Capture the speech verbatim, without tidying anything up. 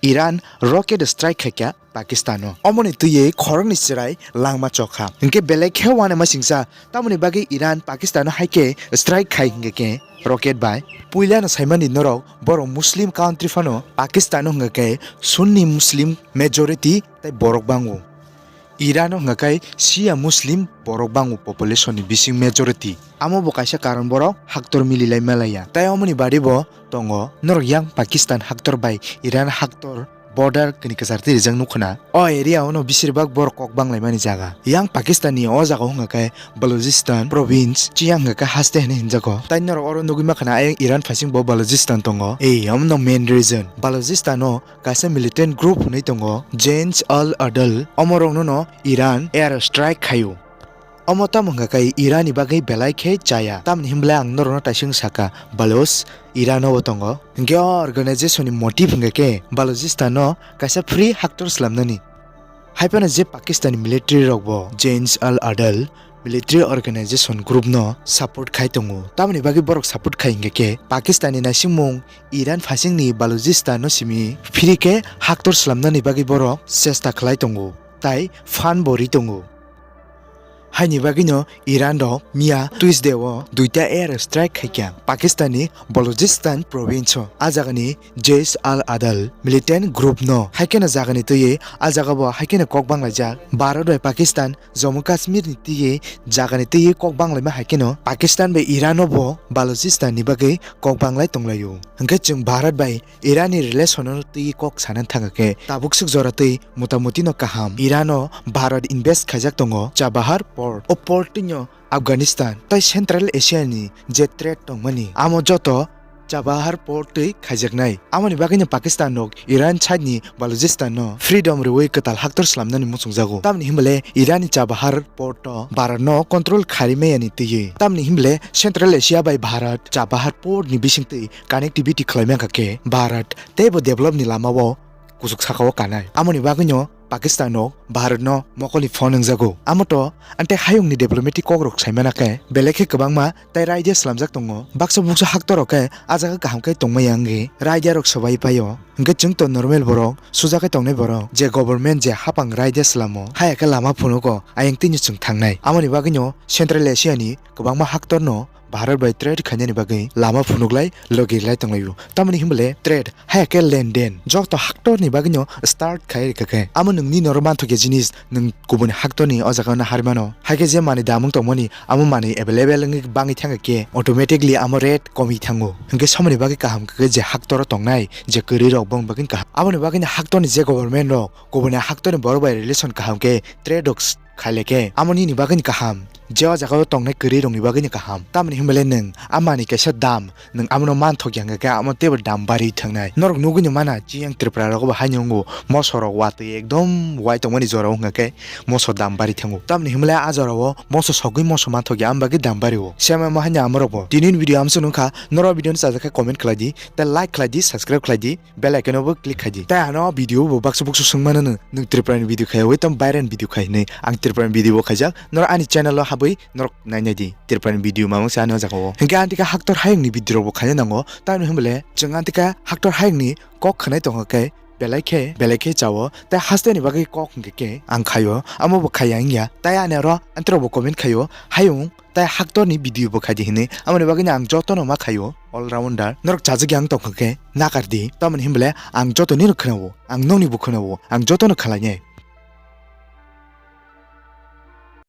Iran rocket strike khaikha Pakistano. Omoni twiwi khoroknwi chwrai langma chokha. Hinkhe belai khe uanamasingcha. Tamoni bagwi Iran Pakistano haikhe strike khai hinkhe khe rocket bai. Puilano saimani norok borok Muslim country phano Pakistano hwnkhe khe Sunni Muslim majority tei borok bango. Irano hwnkha khe Shia Muslim borok bango population ni bising majority. Amo bo kaisa karon borok haktor mililai malaiya. Tai omoni badi bo tongo norok yang Pakistan haktor bai Iran haktor border kini kwchar twi rijak nukho na. O area ono bisirbak borok kok banglaimani jaga. Yang Pakistan ni o jaga o hwnkha khe Balochistan province, chiyang hwnkha khe haste hinwi hinjago. Tai norok oro nugwi mankha na ayang Iran phaising bo Balochistan tongo. Ei omono main region. Balochistan o kaisa militant group hwnwi tongo, Jaish al-Adl, omorokno no Iran air strike khaio. Omo tamo hwnkha khe Iran ni bagwi belai khe chaya. Tamni hwnba ang norokno taising saka, Baloch Iran o tongo. Hinkhe o organization ni motive hwnkha khe Balochistan no kaisa free haktor slamnani. Haiphano je Pakistan ni military rok bo Jaish al-Adl military organization group no support khai tongo. Tamoni bagwi borok support khai hinkhe khe Pakistan ni naisingmung Iran phaising ni Balochistan no simi free khe haktor slamnani bagwi borok chesta khlai tongo, tai fund bo ri tongo. Haini bagwino Iran rok miya Tuesday o duita air strike khaikha Pakistan ni Balochistan province o. A jagani Jaish al-Adl militant group no. Haikheno jagani twiwi a jaga bo haikheno kok banglaijak. Bharat bai Pakistan Jammu Kashmir ni twiwi jagani twiwi kok banglaima haikheno Pakistan bai Iran no bo Balochistan ni bagwi kok banglai tonglaio. Hinkhe chwng Bharat bai Iran ni relation no twiwi kok sana thangkha khe tabuk swk jora twi motamuti no kaham. Iran o Bharat invest khaijak tongo Chabahar port. O port twino Afghanistan tei Central Asia ni je trade tongmani, amo joto Chabahar port twi khaijaknai. Amoni bagwino Pakistan rok Iran side ni Balochistan no freedom rwui kwtal haktor slamnani muchungjago. Tamni hwnbale Iran ni Chabahar port o Bharat no control kharimaya ni twiwi. Tamni hwnbale Central Asia bai Bharat Chabahar port ni bisingtwi connectivity khlaimankha khe Bharat teibo develop ni lama o kuchuk saka o kanai. Amoni bagwino Pakistan rok Bharat no mokol ni phone wngjago. Amo to ante hayung ni diplomatic kok rok saimana khe belai khe kwbangma tei raida slamjak tongo. Baksa buksa haktor rok khe a jaga kaham khe tongmaya wngwi raida rok swbai paio. Hwnkhe chwng to normal borok, suja khe tongnai borok, je government je hapang raida slamo, haya khe lama phunugo ayang tini chwng thangnai. Amoni bagwino Central Asia ni kwbangma haktor no Bharat bai trade khainani bagwi lama phunuklai logi lai tonglaio. Tamoni hwnbale trade haya khe lenden joto haktor ni bagwino start khai rwkha khe. Amo nwngni norok manthokya jinis nwng kubun haktor ni o jaga no harmano. Haikhe je manwi damung tongmani amo manwi available wngwi bangwi thangkha khe automatically amo rate komwi thango. Hwnkhe samani bagwi kaham khe je haktor o tongnai je kwrwi rok bong bagwi kaham. Amoni bagwino haktor ni je government rok kubun haktor ni borok bai relation kaham khe trade rok khaileke amo nini bagwini kaham, je o jaga o tongnai kwrwi rokni bagwini kaham. Tamoni hwnbale nwng a manwi kaisa dam, nwng amono manthokya hwnkhe amo teibo dam barwi thangnai. Norok nugwino mana chiyang Tripura rogo bo haino wngo moso rok watwi ekdom wai tongmani jora o hwnkhe moso dam barwi thango. Tamoni hwnbale a jora o moso sogwi moso manthokya am bagwi dam barwi o. Same mo haino amorok bo. Tinini video amsuk nukha, norok video no chajakhe comment khlai di, tei like khlai di, subscribe khlai di. Bell icon o bo click khai di. Tai ano video bo baksa buksu swngmano nwng, nwng Tripura ni video khai, oi tam Bairan video khai hinwi. Ang Tripura ni video bo khaijak. Norok ani channel o habwi norok nainai di. Tripura ni video mamang se ani o jaga o. Hwnkhe ang tika haktor hayung ni video rok bo khaina nango. Tamoni hwnbale chwng ang tika haktor hayung ni kok khwnai tongkha khe belai khe, belai khe chao. Tai haste ni bagwi kok hwnkhe khe ang khaio. Amo bo khaiya wngya. Tai ani oro antrok bo comment khaio. Hayung tai haktor ni video bo khai di hinwi. Amoni bagwi no ang joto no ma khaio, all rounder. Norok chajak yang tongkha khe nakar di. Tamoni hwnbale ang joto ni no khwnao, ang nokni bo khwnao, ang joto no khlai nai.